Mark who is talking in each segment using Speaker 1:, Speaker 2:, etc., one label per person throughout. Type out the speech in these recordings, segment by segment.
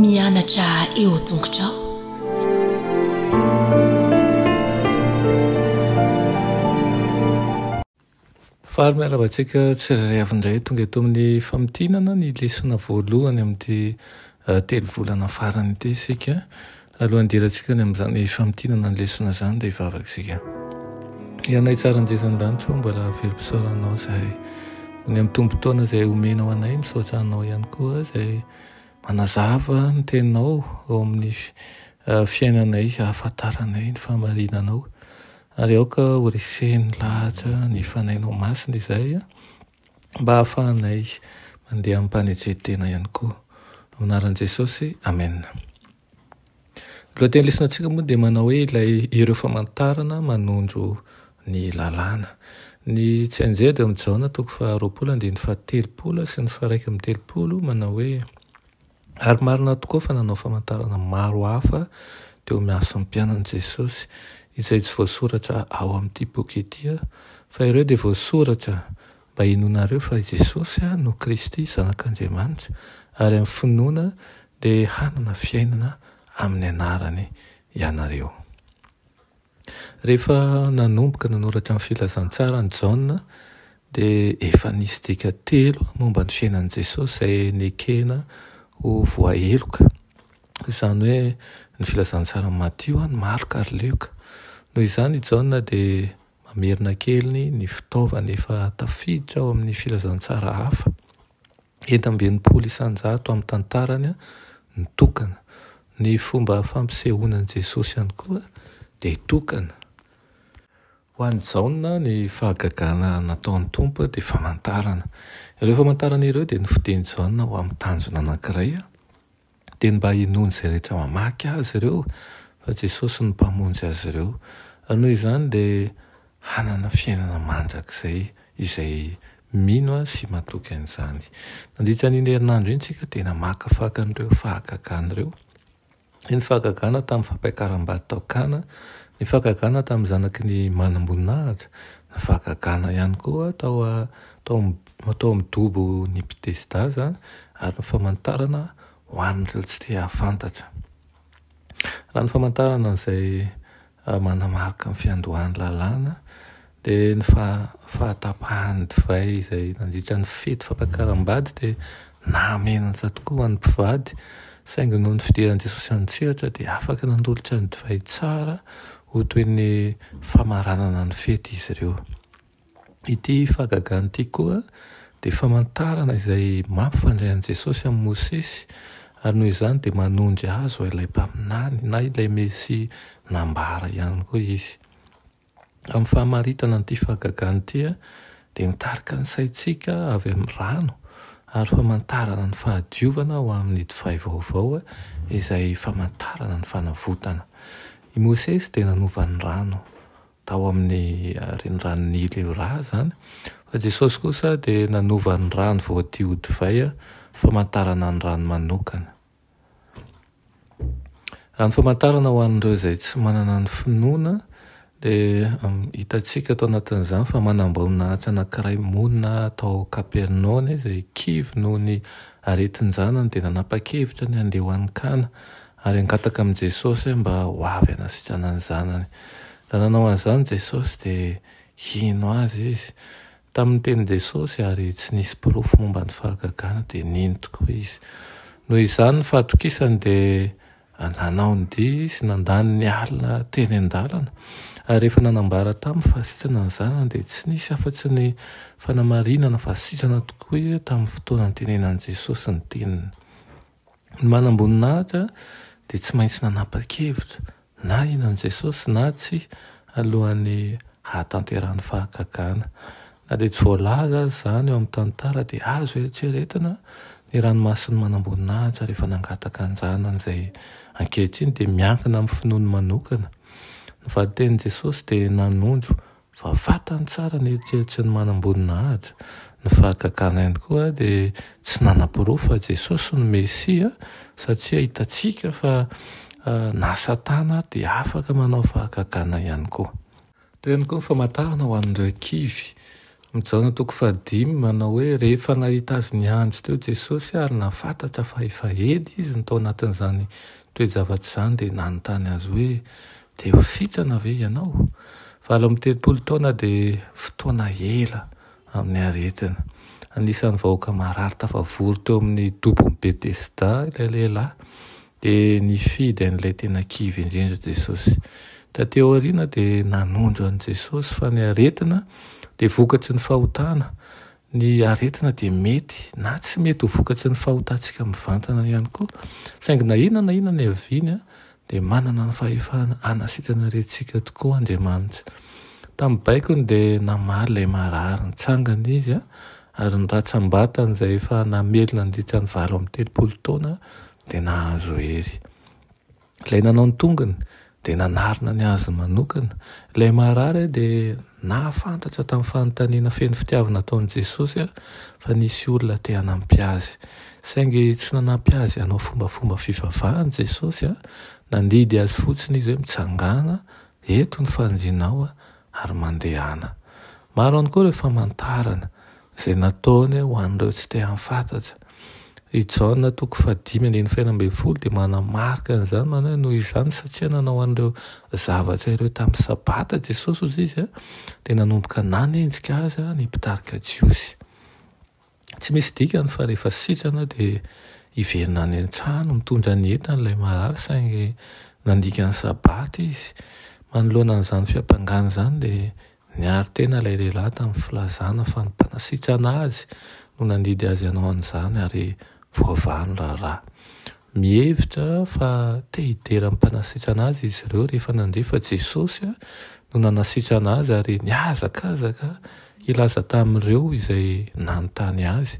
Speaker 1: Mianatra eo tongotrao.
Speaker 2: Faly miarahaba antsika tsirairay avy indray tonga eto amin'ny famintinana ny lesona voalohany amin'ity telovolana farany ity isika. Alohan'ny hidirantsika any amin'izany famintinana ny lesona izany dia hivavaka isika. Ianay tsara indrindra an-danitra ô, mbola velom-pisaorana Anao izahay. Ny amin'ny tombon-taona izay omenao anay, misaotra Anao ihany koa izay manazava ny teninao ao amin'ny fiainanay hahafantaranay ny fahamarinanao. Ary aoka ho resen'ny lahatra ny Fanahinao Masina izahay mba hahafahanay mandeha amim-panetren-tena ihany koa. Amin'ny anaran'i Jesosy, amena. Ny lohateny lesonatsika moa dia manao hoe ilay ireo famantarana manondro ny lalàna. Ny tsianjery dia ao amin'ny Jaona toko faharoapolo andininy faha-telopolo sy ny faha-31 manao hoe Ary marina tokoa fa nanao famantarana maro hafa teo imason'ny mpianany Jesosy, izay tsy voasoratra ao amin'ity boky ity, fa ireo dia voasoratra mba hinoanareo fa i Jesosy no Kristy, Zanak'Andriamanitra, ary amin'ny finoana dia hanana fiainana amin'ny anarany ianareo. Rehefa nanomboka nanoratra ny Filazantsarany Jaona dia efa nisy dika telo momba ny fiainan'i Jesosy izay nekena ho voaheloka. Izany hoe ny Filazantsaran'i Matio, ny Marka ary Lioka. Noho izany i Jaona dia mamerina kely ny fitaovana efa tafiditra ao amin'ny filazantsara hafa. 61% amin'ny tantarany no tokana. Ny fomba fampisehoana an'i Jesosy ihany koa dia tokana. Ho an'i Jaona, ny fahagagana nataon'ny Tompo dia famantarana. Ireo famantarana ireo dia nofidin'i Jaona ho amin'ny tanjona anankiray. dia ny mba hinoan'izay rehetra mamaky azy ireo fa Jesosy no Mpamonjy azy ireo. Ary noho izany dia hanana fiainana mandrakizay izay mino sy matoky an'izany. Nandritra an'iny herinandro iny isika dia namakafaka an'ireo fahagagana ireo. Ny fahagagana tamin'ny fampiakaram-bady tao Kana, ny fahagagana tamin'ny zanaky ny manamboninahitra, ny fahagagana ihany koa tao tao tao amin'ny dobo ny Betesda izany ary ny famantarana ho an'ireo tsy te hahafantatra. Raha ny famantarana izay manamarika ny fiandohan'ny lalàna dia ny fahatapahan'ny divay izay nandritra ny fety fampakaram-bady dia nahamenatra tokoa ho an'ny mpivady saingy noho ny fidiran'i Jesosy an-tsehatra dia afaka nanolotra ny divay tsara ho toy ny famaranana ny fety izy ireo. Ity fahagagana ity koa dia famantarana izay mampifandray an'i Jesosy amin'i Mosesy, ary noho izany dia manondry azy ho ilay mpaminany na ilay Mesia nambara ihany koa izy. Amin'ny fahamaritana an'ity fahagagana ity dia mitarika ny saintsika avy amin'ny rano ary famantarana ny fahadiovana ho amin'ny divay vaovao izay famantarana ny fanavotana. I Mosesy dia nanova ny rano tao amin'ny reniranon'i Nily io ra izany, fa Jesosy kosa dia nanova ny rano voadio ho divay, famantarana ny rano manokana. Raha ny famantarana ho an'ireo izay tsy manana ny finoana dia hitantsika ato anatin'izany fa manamboninahitra anankiray monina tao Kapernaony izay kivy noho ny aretin-janany dia nanapa-kevitra ny handeha ho any Kana ary hangataka amin'i Jesosy mba ho avy hanasitrana ny zanany. Raha nanao an'izany Jesosy dia hino azy izy. Tamin'ny tenin'i Jesosy ary tsy nisy porofo momba ny fahagagana dia nino tokoa izy. Noho izany ny fahatokisany dia nanao ny dia izy, nandany ny alina teny an-dalana. Ary rehefa nanambara taminy fa sitrana ny zanany dia tsy nisy afa-tsy ny fanamarinana fa sitrana tokoa izy tamin'ny fotoana nitenenan'i Jesosy ny teniny. Ny manamboninahitra dia tsy maintsy nanapa-kevitra na hino an'i Jesosy na tsia alohan'ny hahatanterahan'ny fahagagana. Na dia tsy voalaza aza izany eo amin'ny tantara dia azo eritreretina ny ranomasin'ny manamboninahitra rehefa nangataka an-janany izay ankehitriny dia miankina amin'ny finoany manokana. Ny valin-tenin'i Jesosy dia nanondro Fa fantany tsara ny eritreritry ny manamboninahitra. Ny fahagagana ihany koa dia tsy nanaporofo fa Jesosy no Mesia satria hitantsika fa na Satana ary dia afaka manao fahagagana ihany koa. Teo ihany koa ny famantarana ho an'ireo kivy. Amin'ny Jaona toko fahadimy manao hoe rehefa nahita azy niandry teo Jesosy ary nahafantatra fa efa ela izy no tao anatin'izany toe-javatra izany dia nanontany azy hoe te ho sitrana ve ianao? 38 taona dia fotoana ela amin'ny aretina. Anisan'ny vahoaka marary tafavory teo amin'ny dobon'i Betesda ilay lehilahy Dia nifidy an'ilay tena kivy indrindra Jesosy. Taty aoriana dia nanondro an'i Jesosy fa ny aretina dia vokatry ny fahotana. Ny aretina dia mety na tsy mety ho vokatry ny fahotantsika mivantana ihany koa. Saingy na inona na inona niaviany dia manana ny fahefana hanasitrana aretintsika tokoa Andriamanitra. Tamin'ny baikony dia namaly ilay marary. Nitsangana izy ary ny ratsambatany izay efa namely nandritra ny 38 taona dia nahazo hery. Ilay nanao ny tongony dia nanarina ny azy manokana. Ilay marary dia nahafantatra tamin'ny fanontaniana feno fitiavana nataon'i Jesosy fa nisy olona te hanampy azy. Saingy tsy nanampy azy hanao fombafomba fivavahana Jesosy, nandidy azy fotsiny izy hoe mitsangàna, eto ny fandrianao ary mandehana. Maro ihany koa ireo famantarana izay nataony ho an'ireo tsy te hahafantatra. I Jaona toko fahadimy andininy fahenina ambin'ny folo dia manamarika an'izany manao hoe noho izany satria nanao an'ireo zavatra ireo tamin'ny sabata Jesosy hozy izy dia nanomboka nanenjika azy ny mpitarika jiosy. Tsy misy dikany fa rehefa sitrana dia hiverina any an-trano mitondra ny entany ilay marary saingy nandika ny sabata izy. Manoloana an'izany fiampangana izany dia Niaro tena ilay lehilahy tamin'ny filazana fa ny mpanasitrana azy no nandidy azy hanao an'izany ary voavaha ny raharaha. Mihevitra fa te hidera ny mpanasitrana azy izy ireo rehefa nandre fa Jesosy no nanasitrana azy ary nihazakazaka hilaza tamin'ireo izay nanontany azy.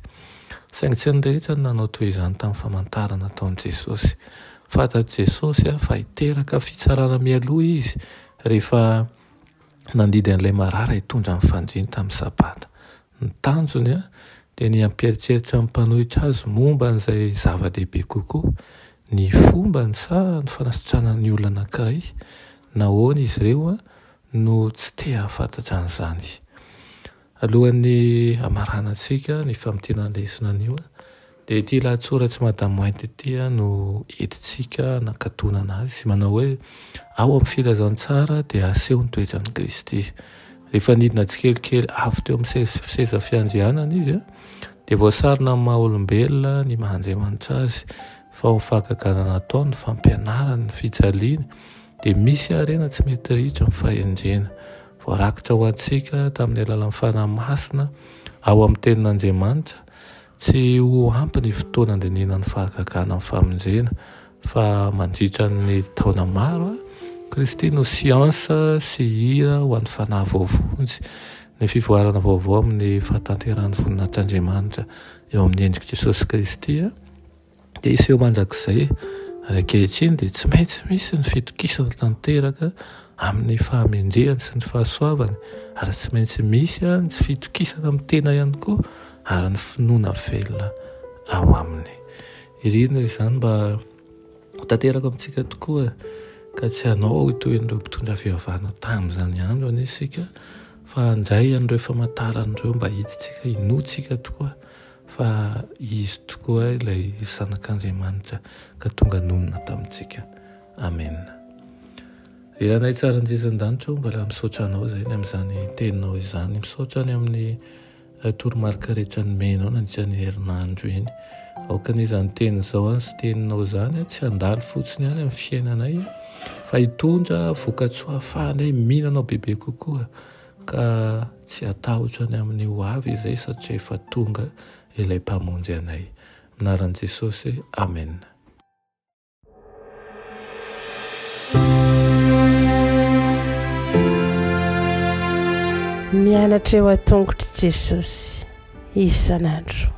Speaker 2: Saingy tsy ny rehetra no nanao toy izany tamin'ny famantarana nataon'i Jesosy. Fantatr'i Jesosy fa hiteraka fitsarana mialoha izy rehefa nandidy an'ilay marary hitondra ny fandriany tamin'ny Sabata. Ny tanjony dia ny hampieritreritra ny mpanohitra azy momba an'izay zava-dehibe kokoa, ny fombany sa ny fanasitranana ny olona anankiray. Nahoana izy ireo no tsy te hahafantatra an'izany? Alohan'ny hamaranantsika ny famintinana lesona anio dia ity lahatsoratr'i Madame White ity no entintsika hanakatonana azy. Manao hoe, Ao amin'ny filazantsara dia aseho ny toetran'i Kristy. Rehefa nidina tsikelikely avy teo amin'ny seza fiandrianana izy dia voasarona amin'ny maha olombelona ny maha Andriamanitra azy. Fa ao amin'ny fahagagana nataony, ny fampianarany, ny fijaliany dia misy harena tsy mety ritra amin'ny fahendrena. Voarakitra ho antsika tamin'ny alalan'ny Fanahy Masina ao amin'ny Tenin'Andriamanitra. Tsy ho ampy ny fotoana handinihana ny fahagagana amin'ny famonjena, fa mandritra ny taona maro, Kristy no siansa sy hira ho an'ny fanahy voavonjy. Ny fivoarana vaovao amin'ny fahatanterahan'ny voninahitr'Andriamanitra eo amin'ny endrik'i Jesosy Kristy dia hiseho mandrakizay, ary ankehitriny dia tsy maintsy misy ny fitokisana tanteraka amin'ny fahamendrehany sy ny fahasoavany, ary tsy maintsy misy ny tsy fitokisana amin'ny tena ihany koa ary ny finoana velona ao aminy. Irina izany mba ho tanteraka amintsika tokoa ka tsy hanao ho toy ireo mpitondra fivavahana tamin'izany andro anie isika fa handray an'ireo famantarana ireo mba hiditsika hinoantsika tokoa Fa Izy tokoa ilay Zanak'Andriamanitra ka tonga nonina tamintsika. Amena. Ry Ranay tsara indrindra an-danitra ô, mbola misaotra Anao izay ny amin'izany teninao izany. Misaotra ny amin'ny eh, toromarika rehetra nomenao nandritra ny herinandro iny. Aoka anie izany teny izao any sy teninao izany eh, tsy handalo fotsiny ihany amin'ny fiainanay fa hitondra vokatsoa ahafahanay mino Anao bebe kokoa. Ka tsy hatahotra ny amin'ny ho avy izay satria efa tonga ilay Mpamonjy anay. Anaran'i Jesosy, Amena.
Speaker 3: Mianatra eo an-tongotr'i Jesosy isan'andro.